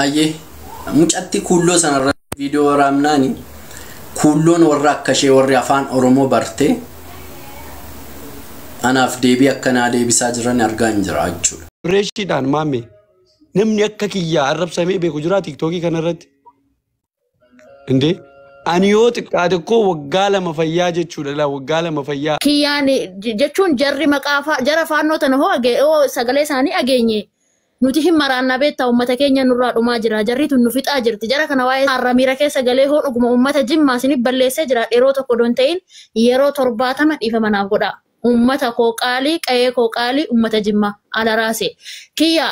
Ayyee mucatti kuulloo sanarratti viidiyoo waraabnaani kuulloon warra akka ishee warri afaan Oromoo bartee anaaf deebii akkanaa deebisaa jiran argaa hin jira jechuudha. Reeshiidhaan maamme namni akka kiyyaa arrabsamee beeku jira tiiktookii kanarratti. Indee ani yoo xiqqaate koo waggaa 2 fayyaa jechuudha laa waggaa 2 fayyaa. Kiyyaan jechuun jarri maqaa jara faannoo tana hoo sagalee isaanii dhageenye nuti hin maraannaa beektaa uummata keenya nurraa dhumaa jira jarri tun nu fixaa jirti jara kana waa'ee har'a miira keessa galee hoo dhuguma uummata jimmaa isinif balleessee jira yeroo tokko don ta'in yeroo 70 dhiifama naaf godha uummata koo qaalii qa'ee koo qaalii uummata jimmaa alaraase kiyya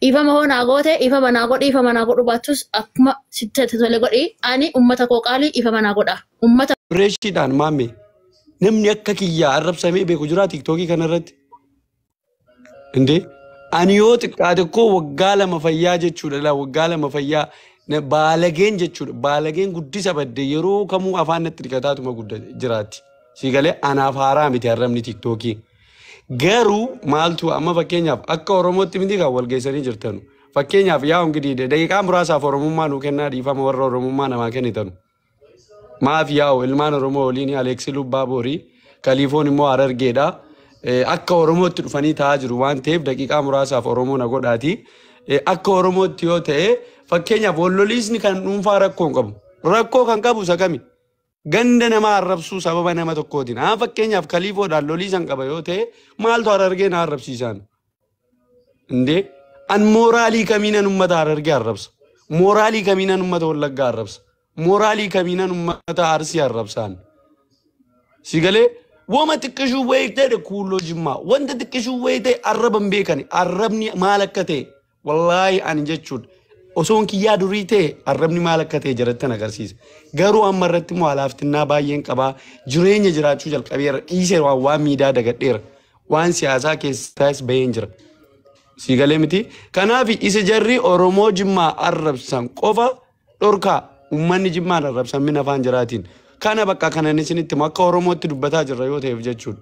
dhiifama hoo naa goote dhiifama naa godhi dhiifama naa godhu baattus akkuma sitti tole godhi ani uummata koo qaalii dhiifama naa godha uummata. Reeshiidhaan maamme namni akka kiyyaa arrabsamee beeku jira tiiktookii kanarratti. Indee ani yoo xiqqaate koo waggaa 2 fayyaa jechuudha laa waggaa 2 fayyaa baalageen jechuudha baalageen guddisa badde yeroo kamuu afaan natti dhiqataatuma gudda jiraatti. Siigalee anaaf haaraa miti arrabni tiiktookii. Garuu maaltu amma fakkeenyaaf akka Oromootti miti kan wal geessanii jirtanu. Fakkeenyaaf yaa hongidii daqiiqaa muraasaaf Oromummaa nuu kennaa dhiifama warra Oromummaa namaa kennitanu. Maaf yaa'u ilmaan Oromoo waliin Aleeksii Lubbaa Boorii Kaliifoon immoo Harargeedha. Akka Oromootti dhufanii taa'aa jiru waan ta'eef daqiiqaa muraasaaf Oromoo na godhaati. Akka Oromootti yoo ta'e fakkeenyaaf walloliisni kan dhuunfaa rakkoo hin qabu. Rakkoo kan qabu isa kami? Ganda nama arrabsuu sababa nama tokkootiin. Haa fakkeenyaaf Kaliifoodhaan loliisan qaba yoo ta'e maaltu Harargee na arrabsiisaan? Indee an mooraalii kamiinan uummata Harargee arrabsa? Mooraalii kamiinan uummata Wallaggaa arrabsa? Mooraalii kamiinan uummata Arsii arrabsaan? Sigalee wama xiqqishuu wayii ta'e kuulloo jimmaa wanta xiqqishuu wayii ta'e arraba hin beekani arrabni maal akka ta'e wallaahi ani jechuudha. Osoon kiyyaa durii ta'e arrabni maal akka ta'e jaratti agarsiisa. Garuu amma irratti immoo alaaftinnaa baay'een qabaa jireenya jiraachuu jalqabeera dhiisee waan miidaa dagadheera waan siyaasaa keessaas baheen jira. Siigalee miti. Kanaaf isa jarri Oromoo jimmaa arrabsan qofa dhorkaa uummanni jimmaan arrabsan min afaan jiraatiin. Kana bakka kanan isinitti immoo akka Oromootti dubbataa jirra yoo ta'eef jechuudha.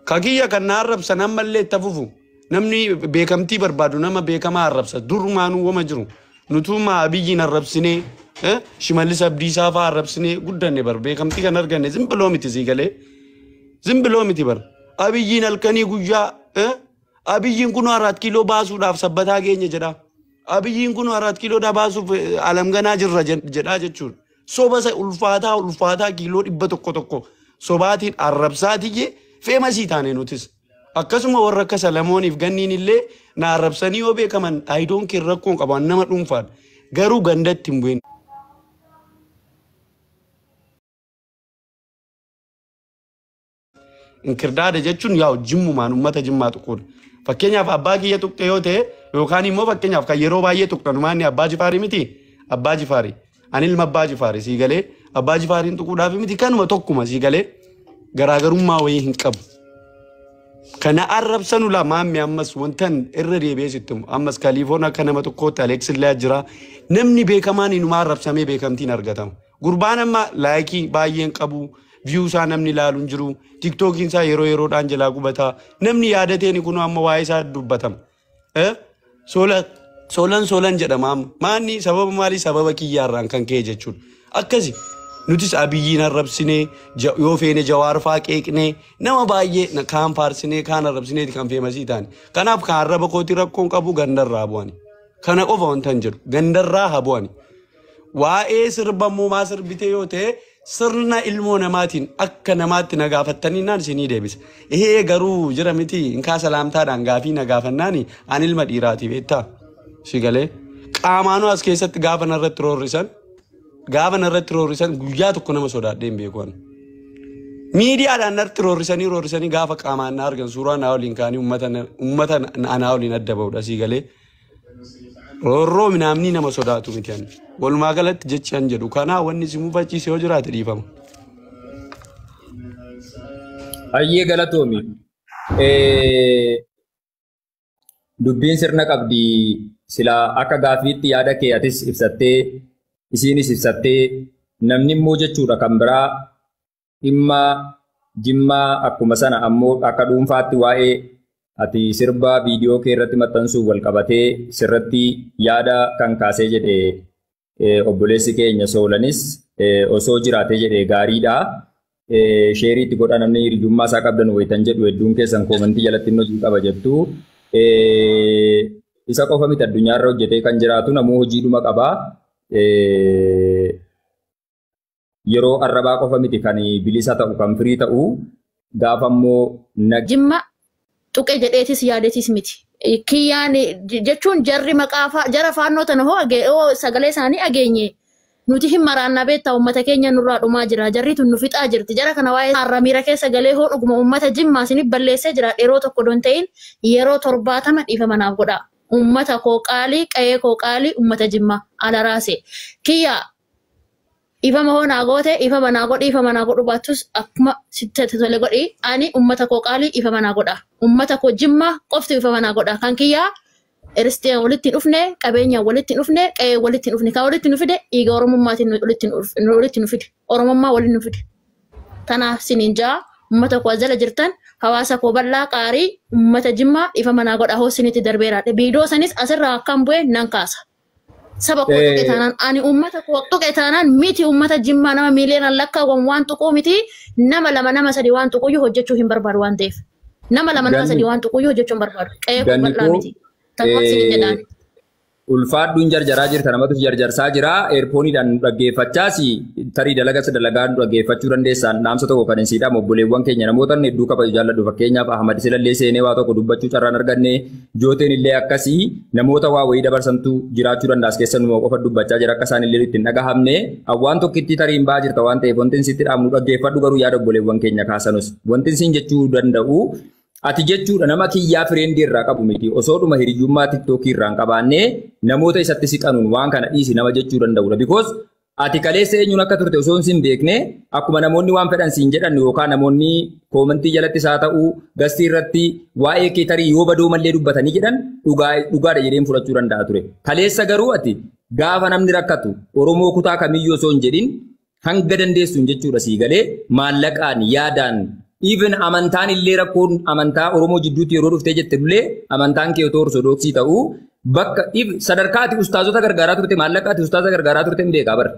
Kakiyya kan na arrabsan ammallee itti fufu. Namni beekamtii barbaadu nama beekamaa arrabsa durumaanuu wama jiru. Nutumaa Abiyyiin arrabsinee Shimallis Abdiisaa fa'aa arrabsinee guddanne bar beekamtii kan arganne zimbiloo miti siigalee zimbiloo miti bar Abiyyiin halkanii guyyaa Abiyyiin kun 4 kiiloo baasuudhaaf sabbataa geenye jedha Abiyyiin kun 4 kiiloo baasuuf alamganaa jirra jedhaa jechuudha soba isa ulfaataa ulfaataa kiiloo 100 sobaatiin arrabsaatiyyee feemasii taane nutis. Akkasuma warra akka Salamooniif ganniin illee na arrabsanii yoo beekaman ayidoon kee rakkoon qabu nama dhuunfaadha. Garuu gandatti hin bu'in. Inkirdaada jechuun yaa'u jimmumaan uummata jimmaa tuquudha. Fakkeenyaaf abbaa kiyya tuqxe yoo ta'e yookaan immoo fakkeenyaaf kan yeroo baay'ee tuqxan maanni abbaa jifaarii miti abbaa jifaarii. Ani ilma abbaa jifaarii sii galee abbaa jifaariin tuquudhaaf miti kanuma tokkuma sii galee garaagarummaa wayii hin qabu. Kana arrabsanu laa maamme ammas wantan irra deebi'ee sitti himu ammas Kaliifoon akka nama tokkootti Aleeks illee jira namni beekamaan inuma arrabsamee beekamtiin argatama. Gurbaan amma laayikii baay'een qabu viyuu isaa namni ilaalu hin jiru tiiktookiin isaa yeroo yeroodhaan jalaa gubata namni yaadateen kun amma waa'ee isaa dubbatama. Soolan soolan jedhama amma maanni sababa maalii sababa kiyyaarraan kan ka'e jechuudha. Akkasi nutis Abiyyiin arrabsinee yoo feene Jawaar fa'aa qeeqnee nama baay'ee kaan faarsinee kaan arrabsineeti kan feemasii taane. Kanaaf kan arraba kootii rakkoon qabu gandarraa bu'ani. Kana qofa wanta hin jedhu gandarraa haa bu'ani. Waa'ee sirba immoo sirbitee yoo ta'e sirna ilmoo namaatiin akka namaatti na gaafattanii naan isinii deebisa. Ehee garuu jira miti inkaa salaamtaadhaan gaafii na gaafannaani ani ilma dhiiraati beektaa. Sigalee qaamaanuu as keessatti gaafa narratti roorrisan gaafa narratti roorrisan guyyaa tokko nama sodaadhee hin beeku ani. Miidiyaadhaan narratti roorrisanii roorrisanii gaafa qaamaan na argan suuraa naa waliin kaanii uummata anaa waliin adda ba'udha siigalee. Roorroo minaamni nama sodaatu miti ani. Walumaa galatti jechi an jedhu kanaa wanni si mufachiise yoo jiraate dhiifama. Hayyee galatoomi. Dubbiin sirna qabdi silaa akka gaafiitti yaada kee atis ibsattee isiinis ibsattee namni immoo jechuudha kan biraa dhimma jimmaa akkuma sana ammoo akka dhuunfaatti waa'ee Ati sirba viidiyoo kee irratti maxxansuuf wal qabatee sirratti yaada kan kaasee jedhe obboleessi keenya Soolanis osoo jiraatee jedhe gaariidha. Sheerii itti godha namni hiriyyummaa isaa qabdan wayitan jedhu hedduun keessan koomantii jalatti inni hojii qaba jettu. Isa qofa miti addunyaarra hojjetee kan jiraatu namuu hojiidhuma qaba. Yeroo arrabaa qofa miti kan bilisa ta'u kan firii ta'u gaafa immoo Jimma tuqe jedheetis yaadeetis miti. Kiyyaan jechuun jarri maqaa jara faannoo tana hoo sagalee isaanii dhageenye nuti hin maraannaa beektaa uummata keenya nurraa dhumaa jira. Jarri tun nu fixaa jirti. Jara kana waa'ee har'a miira keessa galee hoo dhuguma uummata Jimmaa isinif balleessee jira. Yeroo tokko don ta'in yeroo 70 dhiifama naaf godha. Uummata koo qaalii, qa'ee koo qaalii, uummata Jimmaa alaraase. Kiyya ifama hoo naa goote, ifama naa godhi, ifama naa godhu baattus akkuma sitti tole godhi. Ani uummata koo qaalii ifama naa godha. Uummata koo Jimmaa qofti ifama naa godha. Kan kiyyaa Eristiin walitti hin dhufne, qabeenyaan walitti hin dhufne, qe'ee walitti hin dhufne. Kan walitti nu fide dhiiga Oromummaatiin walitti nu fide. Oromummaa walitti nu fide. Tanaaf siniin jaa uummata koo jala jirtan hawaasa koo bal'aa qaarii uummata Jimmaa ifama naa godha hoo sinitti darbeera. Viidiyoo sanis asirraa akkam bu'e nan kaasa. Saba koo tuqe taanaan ani uummata koo tuqe taanaan miti uummata Jimmaa nama miiliyoonaan lakkaawwamu waan tuquu miti nama lama nama sadi waan tuquyyuu hojjechuu hin barbaadu waan ta'eef. Nama lama nama sadi waan tuquyyuu hojjechuu hin barbaadu. Qe'ee koo bal'aa miti. Ulfaadhuun jarjaraa jirta namatu jarjarsaa jira. Eerpooniidhaan nu dhaggeeffachaas tarii dalagas dalagaa nu dhaggeeffachuu dandeessaan dhaamsa tokko kan hin siidhamu obboleewwan keenya namoota hedduu kabaju jaalladhu fakkeenyaaf Ahmad Silallee seenee waa tokko dubbachuu carraan arganne Jooteen illee akkasii namoota waa wayii dabarsantu jiraachuu danda'a as keessa numa qofa dubbachaa jira akka isaan illee ittiin dhagahamne waan tokkitti tarii hin ba'aa jirta waan ta'eef wanti sitti dhaamnu dhaggeeffadhu garuu yaada obboleewwan keenya kaasanus wanti siin jechuu danda'u. Ati jechuudha nama kiyyaa fireendii irraa qabu miti osoodhuma hiriyyummaa tiktookii irraa hin qabaanne namoota isatti siqanuun waan kana dhiisi nama jechuu danda'udha. Because ati kaleessa eenyuun akka turte osoo hin beekne akkuma namoonni waan fedhan siin jedhan yookaan namoonni koomantii jalattis haa ta'u gastii irratti waa'ee kee tarii yoo badoo mallee dubbatanii jedhan dhugaadha jedheen fudhachuu danda'a ture. Kaleessa garuu ati gaafa namni rakkatu Oromoo kutaa kamiyyuu osoo hin jedhin hanga dandeessuun jechuudha sii galee maallaqaan yaadaan even amantaan illee rakkoon amantaa Oromoo jidduutti yeroo dhuftee jette illee amantaan kee otoo Ortodoksii ta'uu bakka sadarkaa ati ustaazota gargaaraa turte maallaqa ati ustaaza gargaaraa turte hin beekaa bara.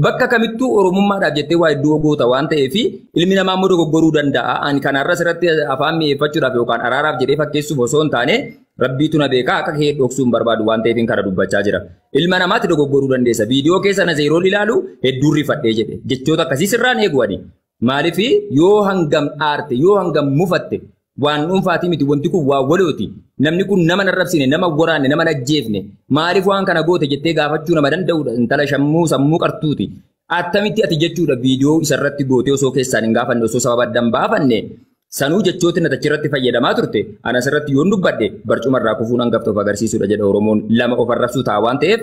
Bakka kamittuu Oromummaadhaaf jettee waa hedduu goota waan ta'eef ilmi namaa immoo dogoggoruu danda'a. Ani kanarra asirratti afaan mi'eeffachuudhaaf yookaan araaraaf jedhee fakkeessuuf osoo hin taane Rabbiitu na beekaa akka kee dhoksuu hin barbaadu waan ta'eef kana dubbachaa jira. Ilma namaatti dogoggoruu dandeessa. Viidiyoo keessa na zeeroo ilaalu hedduun rifadhee jedhe. Jechoota akkasii sirraan eegu ani. Maaliif yoo hangam aarte yoo hangam mufatte waan dhuunfaatii miti wanti kun waa walooti. Namni kun nama narrabsine nama waraanne nama ajjeefne maaliif waan kana goote jettee gaafachuu nama danda'udha. Intala shammuu sammuu qartuuti. Attamitti ati jechuudha viidiyoo isarratti gootee osoo keessaan hin gaafanne osoo sababa addan baafanne sanuu jechoota na achirratti fayyadamaa turte ana asirratti yoon dubbadhe barcumarraa kufuun hangafta of agarsiisudha jedha Oromoon lama of arrabsuu ta'a waan ta'eef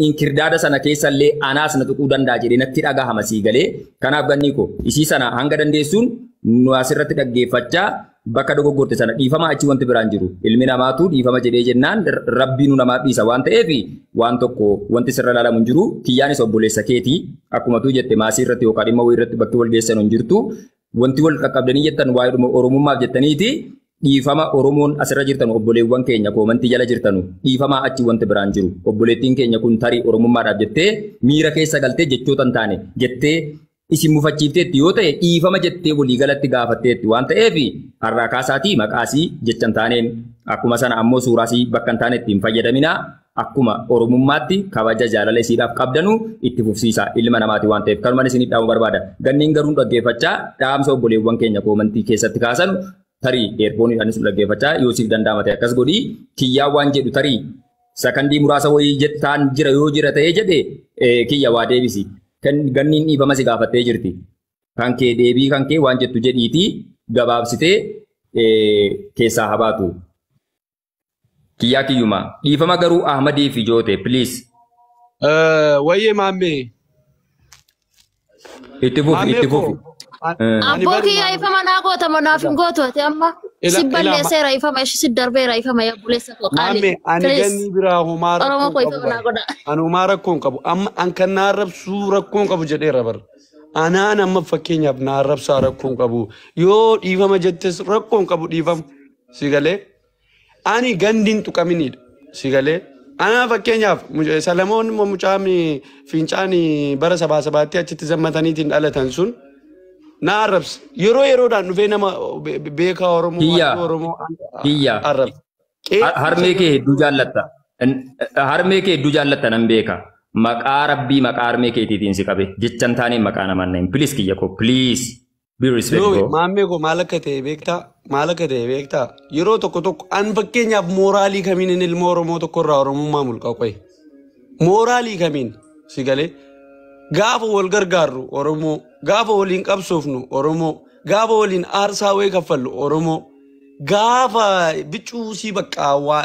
inkirdaada sana keessallee anaas na tuquu danda'a jedhee natti dhagahama sii galee kanaaf ganni koo isii sana hanga dandeessuun nu asirratti dhaggeeffachaa bakka dogoggorte sana dhiifama achi wanti biraan jiru ilmi namaatu dhiifama jedhee jennaan rabbiin nu namaaf dhiisa waan ta'eef waan tokko wanti sirra ilaalamu hin jiru kiyyaanis obboleessa keetii akkuma tuu jette maasii irratti yookaan dhimma wayii irratti bakki wal geessan hin jirtu wanti wal qaqqabdanii jettan waa'ee Oromummaaf jettaniiti dhiifama Oromoon asirra jirtan obboleewwan keenya koomantii jala jirtanu dhiifama achi wanti biraan jiru obboleettiin keenya kun tarii Oromummaadhaaf jettee miira keessa galtee jechoota hin taane jettee isin mufachiifteetti yoo ta'e dhiifama jettee waliigalatti gaafatteetti waan ta'eef har'aa kaasaatii maqaasii jecha hin taaneen akkuma sana ammoo suuraasii bakka hin taane ittiin fayyadaminaa akkuma Oromummaatti kabaja jaalala isiidhaaf qabdanu itti fufsiisa ilma namaati waan ta'eef kanumaan isiniif dhaamu barbaada. Ganniin garuu dhaggeeffachaa dhaamsa obboleewwan keenya koomantii keessatti kaasan tarii eerpooniidhaanis dhaggeeffachaa yoo siif danda'ama ta'e akkas godhii kiyyaa waan jedhu tarii sakandii muraasa wayii jettaan jira yoo jira ta'ee jedhe kiyya waa deebisi. Ganniin dhiifama si gaafattee jirti. Kan kee deebii kan kee waan jettu jedhiitii gabaabsitee keessaa habaatu. Kiyyaa kiyyuma dhiifama garuu Ahmadii fi Joote please. Wayyee maammee. Itti fufi itti fufi. Abboo kiyyaa ifama naa goota moo naaf hin gootu ati amma si balleesseera ifama ishee si darbeera ifama yaa buleessa koo qaali. Maammee ani ganni biraa homaa Oromoo rakkoo koo qabu. ifama naa godha. Ani homaa rakkoo hin qabu. Amma an kan na arrabsuu rakkoo hin qabu jedheera bara. Anaan amma fakkeenyaaf na arrabsaa rakkoo hin qabu. Yoo dhiifama jettes rakkoo hin qabu dhiifama. Si galee Ani gandiin tuqaminidha. Si galee. Ana fakkeenyaaf Salamoon immoo mucaan fincaan bara sabaa sabaatti achitti zammataniitiin dhalatan sun na arrabsa. Yeroo yeroodhaan dhufee nama beekaa Oromoo Kiyya. hayyuu Oromoo Kiyya. arrabsa. Harmee kee hedduu jaallatta. Harmee kee hedduu jaallatta nan beeka. Maqaa rabbii maqaa harmee keetiitiin si qabe. Jechan taaneen maqaa namaan nahin. Please kiyya koo please. Be respect Yoo bro. maammee koo maal akka ta'e beektaa? Maal akka ta'e beektaa? Yeroo tokko tokko an fakkeenyaaf mooraalii kamiin inni ilma Oromoo tokko irraa Oromummaa mulqa qoye. Mooraalii kamiin si galee gaafa wal gargaarru Oromoo, gaafa waliin qabsoofnu Oromoo, gaafa waliin aarsaa wayii kaffallu Oromoo, gaafa bicuusii bakka waa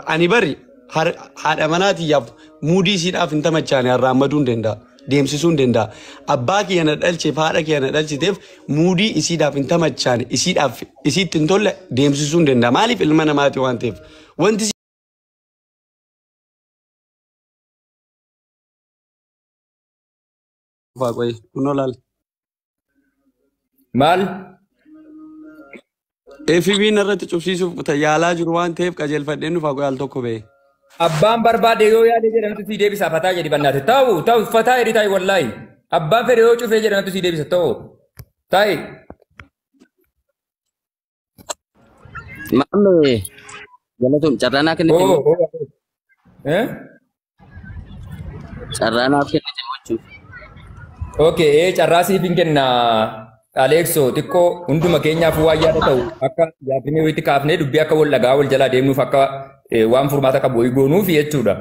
ani bari haadha manaatiyyaaf muudii isiidhaaf hin tamachaane harraammaduu hin danda'a. Deemsisuu hin danda'a. Abbaa kiyya na dhalcheef haadha kiyya na dhalchiteef muudii isiidhaaf hin tamachaane isiidhaaf isiitti hin tolle deemsisuu hin danda'a. Maaliif ilma namaati waan ta'eef. Wanti qoyi kunoo laal. Maal? FB'n irratti cubsiisuuf yaalaa jiru waan ta'eef qajeelfadheen dhufaa qoyi al tokko ba'e. Abbaan barbaade yoo yaade jedhamtu si deebisa fataa jedhi bannaate. Ta'u ta'u fataa jedhi ta'i wallaahi. Abbaan fedhe yoo cufee jedhamtu si deebisa ta'u. Ta'i. Maammee galatoom carraa naa kennite Oo. moo? Oo. Eh? Carraa naaf kennite moo jechuudha? Okay, carraa siif hin kenna. Aleeksoo xiqqoo hunduma keenyaaf waan yaada ta'u akka yaadrimee wayitti kaafnee dubbii akka wal dhagaa wal jalaa deemnuuf akka waan furmaata qabu wayii goonuuf jechuudha.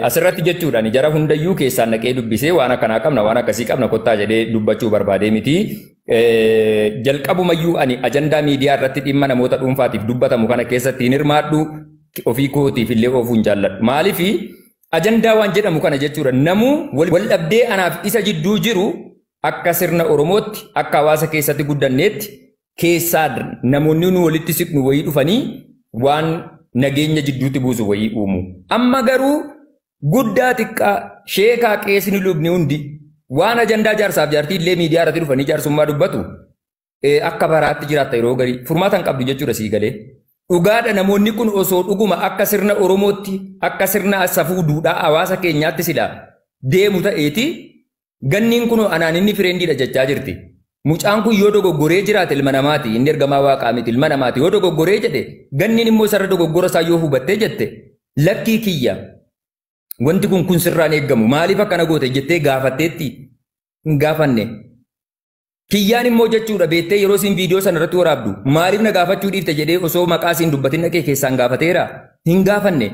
Asirratti jechuudha ani jara hundayyuu keessaan naqee dubbisee waan akkanaa qabna waan akkasii qabna kottaa jedhee dubbachuu barbaadee miti. Jalqabumayyuu ani ajandaa miidiyaa irratti dhimma namoota dhuunfaatiif dubbatamu kana keessatti hin hirmaadhu ofii kootiif illee oofuu hin jaalladhu. Maaliifi ajandaa waan jedhamu kana jechuudha namuu wal dhabdee anaaf isa jidduu jiru akka sirna Oromootti akka hawaasa keessatti guddanneetti keessaa namoonni nu walitti siqnu wayii dhufanii waan nageenya jidduutti buusu wayii uumu. Amma garuu guddaa xiqqaa sheekaa qeesni lubni hundi waan ajandaa jaarsaaf jaartii illee miidiyaa irratti dhufanii jaarsummaa dubbatu akka baraatti jiraatta yeroo garii furmaata hin qabdu jechuudha sii galee. Dhugaadha namoonni kun osoo dhuguma akka sirna Oromootti akka sirna safuu duudhaa hawaasa keenyaatti silaa deemu ta'eeti ganniin kun anaan inni fireendiidha jechaa jirti. Mucaan kun yoo dogoggoree jiraate ilma namaati inni ergamaa waaqaa miti ilma namaati yoo dogoggoree jedhe ganniin immoo isarra dogoggora isaa yoo hubattee jette lakkii kiyya wanti kun kun sirraan eeggamu maaliif akkana goote jettee gaafatteetti hin gaafanne. Kiyyaan immoo jechuudha beektee yeroo isin viidiyoo sana irratti waraabdu maaliif na gaafachuu dhiifte jedhee osoo maqaa isiin dubbatin dhaqee keessaan gaafateera hin gaafanne.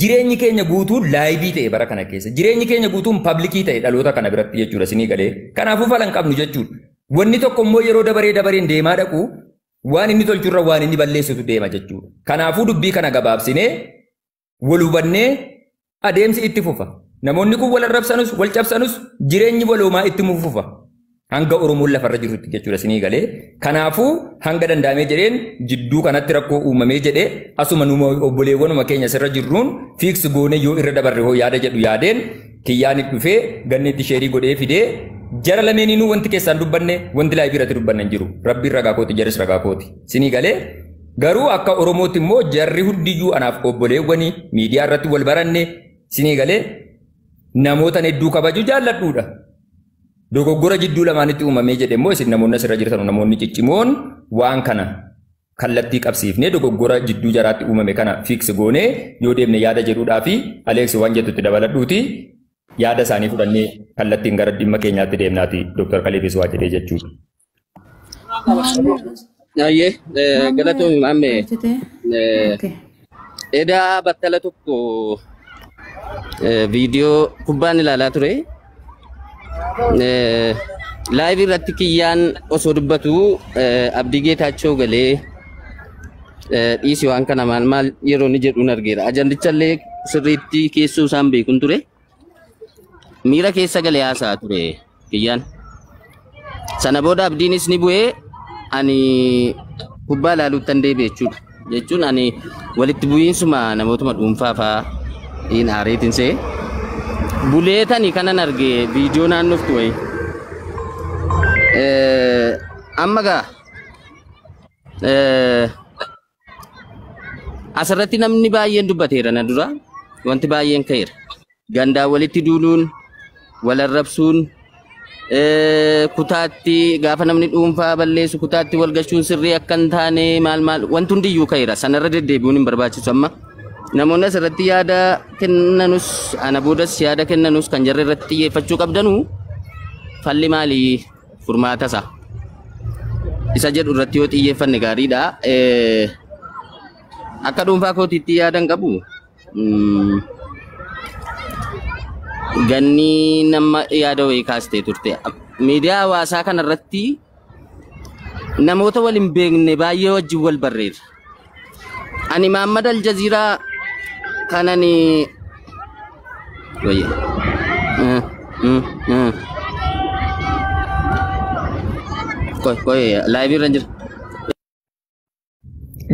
Jireenyi keenya guutuun live ta'e bara kana keessa. Jireenyi keenya guutuun public ta'e dhaloota kana biratti jechuudha isinii galee. Kanaafuu falan qabnu jechuudha. Wanni tokko immoo yeroo dabaree dabareen deemaa dhaqu waan inni tolchurra waan inni balleessutu deema jechuudha. Kanaafuu dubbii kana gabaabsinee wal hubannee adeemsi itti fufa. Namoonni kun wal arrabsanus wal cabsanus jireenyi waloomaa itti fufa. Hanga Oromoon lafarra jirutti jechuudha isinii galee. Kanaafuu hanga danda'amee jedheen jidduu kanatti rakkoo uumamee jedhee asuma numa obboleewwanuma keenya sirra jirruun fix goonee yoo irra dabarre hoo yaada jedhu yaadeen kiyyaan dhufee ganni itti share godhee fidee jara lameeninuu wanti keessaan dubbanne wanti live irratti dubbanne hin jiru. Rabbiin ragaa kooti jarris ragaa kooti. Isinii galee garuu akka Oromootti immoo jarri hundiyyuu anaaf obboleewwanii miidiyaa irratti wal baranne isinii galee namoota hedduu kabaju jaalladhuudha. Dogoggora jidduu lamaanitti uumamee jedhe immoo isin namoonni asirra jirtan namoonni ciccimoon waan kana kallattii qabsiifnee dogoggora jidduu jaraatti uumame kana fix goonee yoo deemne yaada jedhuudhaa fi Aleeks waan jettutti dabaladhuuti yaada isaanii fudhannee kallattiin gara dhimma keenyaatti deemnaati Dr. Kaleefis waa jedhee jechuudha. Ayyee galatoomi maammee. Edaa battala tokko viidiyoo kubbaan ilaalaa ture. Live irratti kiyyaan osoo dubbatu Abdii Geetaachoo galee dhiisi waan kana maal maal yeroo inni jedhuun argeera. Ajandichallee sirriitti keessoo isaan beekun ture. Miira keessa galee haasa'aa ture kiyyaan. Sana booda Abdiinis ni bu'ee ani kubbaa ilaaluuttan deebi'e jechuudha. Jechuun ani walitti bu'iinsuma namootuma dhuunfaa fa'aa hin aareetiin se'e. Buleetani kanan arge viidiyoo naannoftu wayi. Amma gaa Asirratti namni baay'een dubbateera na dura wanti baay'een ka'eera. Gandaa walitti duuluun, wal arrabsuun, kutaatti gaafa namni dhuunfaa balleessu kutaatti wal gashuun sirrii akka hin taane maal maal wanti hundiyyuu ka'eera. Sanarra deddeebi'uun hin barbaachisu amma. Namoonni asirratti yaada kennanus ana boodas yaada kennanus kan jarri irratti xiyyeeffachuu qabdanu falli maalii furmaata isaa isa jedhu irratti yoo xiyyeeffanne gaariidha. Akka dhuunfaa kootiitti yaadan qabu ganni nama yaada wayii kaastee turte. Miidiyaa hawaasaa kanarratti namoota wal hin beekne baay'ee wajjin wal barreerra. Ani Mahammad Aljaziiraa kanani wayya. Koi koi live irra jira.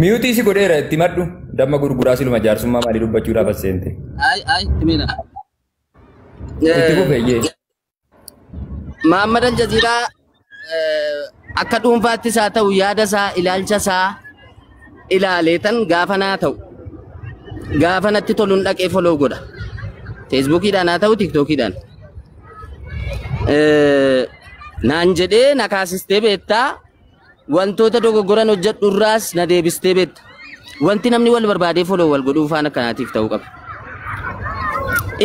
Miyuutii si godheera itti maddu damma gurguraa siluma jaarsummaa maalii dubbachuudhaaf as seente. Ay ay timina. Itti fufeeyyee. Mahammad Aljaziiraa akka dhuunfaattis haa ta'u yaada isaa ilaalcha isaa ilaaleetan gaafa naa ta'u gaafa natti toluun dhaqee follow godha. Feesbuukiidhaan haa ta'u tiktookiidhaan. Naan jedhee na kaasistee beektaa wantoota dogoggoran hojjedhu irraas na deebistee beekta. Wanti namni wal barbaadee follow wal godhuu faana akkanaatiif ta'uu qaba.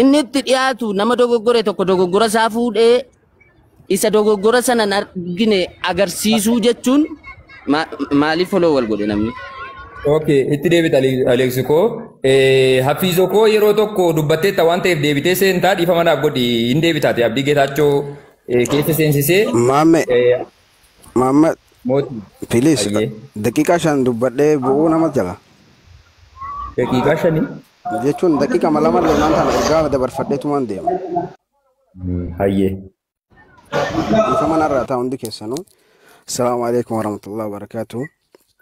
Inni itti dhiyaatu nama dogoggore tokko dogoggora isaa fuudhee isa dogoggora sana hin argine agarsiisuu jechuun maaliif follow wal godhe namni? Okay, itti deebita Aleeksi koo. Hafiizoo koo yeroo tokko dubbatteetta waan ta'eef deebitee seentaa dhiifama naaf godhi hin deebitaate Abdii Geetaachoo keessa seensisee. Maamme, Maamme, Mootii. please, Ayyee. daqiiqaa 5 dubbadhee bu'uu nama jala. Daqiiqaa 5. Jechuun daqiiqa lama lamaan tana ergaa dabarfadheetumaan deema. Hayyee. Dhiifama narraa ta'a hundi keessanuu. Assalaamu alaikum warahmatullahi wabarakatuh.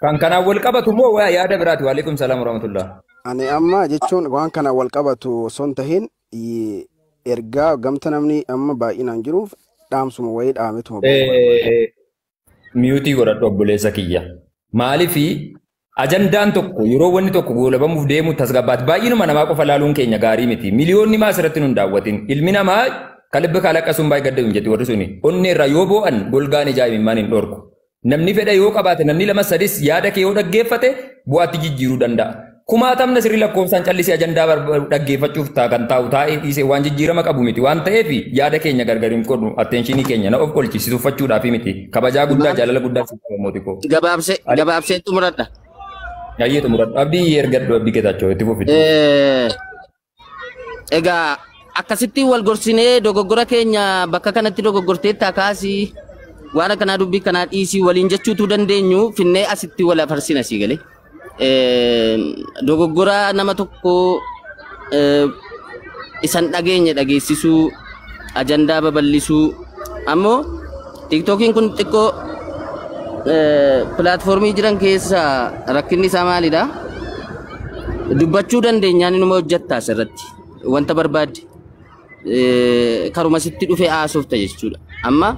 Kan kanaan wal qabatu moo waa yaada biraati? Waalaikum salaam warahmatullah. Ani amma jechuun waan kana wal qabatu osoo hin tahin ergaa gamta namni amma baay'inaan jiruuf dhaamsuma wayii dhaametuma bu'uu barbaada. Miyuutii godhadhu obboleessa kiyya. Maaliifi ajandaan tokko yeroo wanni tokko goolabamuuf deemu tasgabbaati. Baay'inuma namaa qofa laaluun keenya gaarii miti. Miliyoonni maa asirratti nun daawwatin. Ilmi namaa kalibbi kalaqa sun baay'ee gadda hin jetti warri suni. Onnee irraa yoo boo'an golgaan ijaa imimmaan hin dhorku. Namni fedha yoo qabaate namni lama sadis yaada kee yoo dhaggeeffate bu'aatti jijjiiruu danda'a. Kumaatamna sirrii lakkoofsaan callisee ajandaa dhaggeeffachuuf kan taa'u taa'ee dhiisee waan jijjiirama qabu miti waan ta'eef yaada keenya gargar hin qodnu attenshinii keenya na of qolchisiisuuffachuudhaaf tuffachuudhaaf miti kabajaa guddaa jaalala guddaa siif qaba mootii koo. Gabaabsee gabaabsee xumuradha. Ayyee xumuradhu. Abdii ergadhu Abdii Geetaachoo itti fufi. Egaa akkasitti wal gorsinee dogoggora keenya bakka kanatti dogoggorteetta kaasii waan akkanaa dubbii kanaa dhiisii waliin jechuutu dandeenyu finnee asitti wal afarsina sii galee. Dogoggora nama tokko isan dhageenye dhageessisuu ajandaa babal'isuu ammoo tiktookiin kun xiqqoo pilaatfoormii jiran keessa rakkinni isaa maalidha? Dubbachuu dandeenyaan inuma hojjetta asirratti wanta barbaadde karuma sitti dhufe haasofta jechuudha. Amma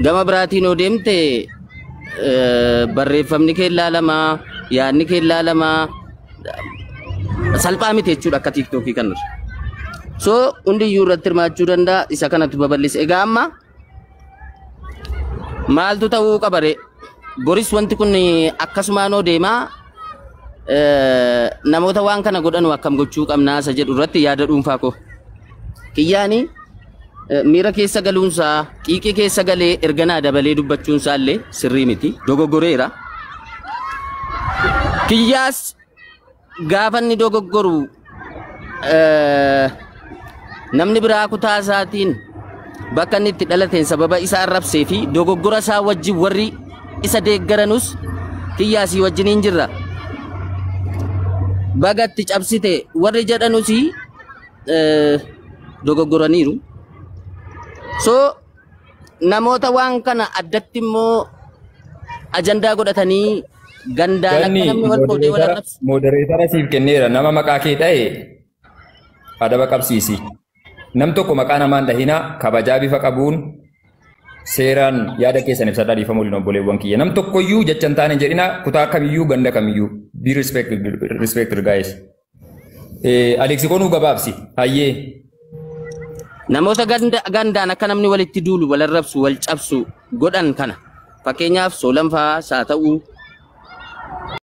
gama biraatiin yoo deemte barreeffamni kee ilaalamaa yaadni kee ilaalamaa salphaa miti jechuudha akka tiiktookii kanarra. So hundiyyuu irratti hirmaachuu danda'a isa kanatu babal'ise. Egaa amma maaltu ta'uu qaba ree? Boris wanti kun akkasumaan oo deemaa namoota waan kana godhanu akkam gochuu qabnaa isa jedhu irratti yaada dhuunfaa koo. Kiyyaani miira keessa galuunsaa xiiqii keessa galee erganaa dabalee dubbachuunsaa illee sirrii miti dogoggoreera. Kiyyaas gaafa inni dogoggoru namni biraa kutaa isaatiin bakka inni itti dhalateen sababa isa arrabsee fi dogoggora isaa wajjin warri isa deeggaranus kiyyaasii wajjin hin jirra. Bagatti cabsite warri jedhanus dogoggoraniiru. So namoota waan kana addatti immoo ajandaa godhatanii gandaan akka Ganni namni wal qoodee wal arrabsu. Modereetara siif kenneera nama maqaa kee dha'e adaba qabsiisi. Nam tokko maqaa namaan dhahinaa kabajaa bifa qabuun seeraan yaada keessan ibsadhaa dhiifama waliin obboleewwan kiyya. Nam tokkoyyuu jecha hin taane jedhina kutaa kamiyyuu ganda kamiyyuu Be respected, respected guys. Alex konuu gabaabsi. Hayyee. Namoota gandaan akka namni walitti duulu, wal arrabsu, wal cabsu godhan kana. Fakkeenyaaf Soolan fa'aa haa ta'u,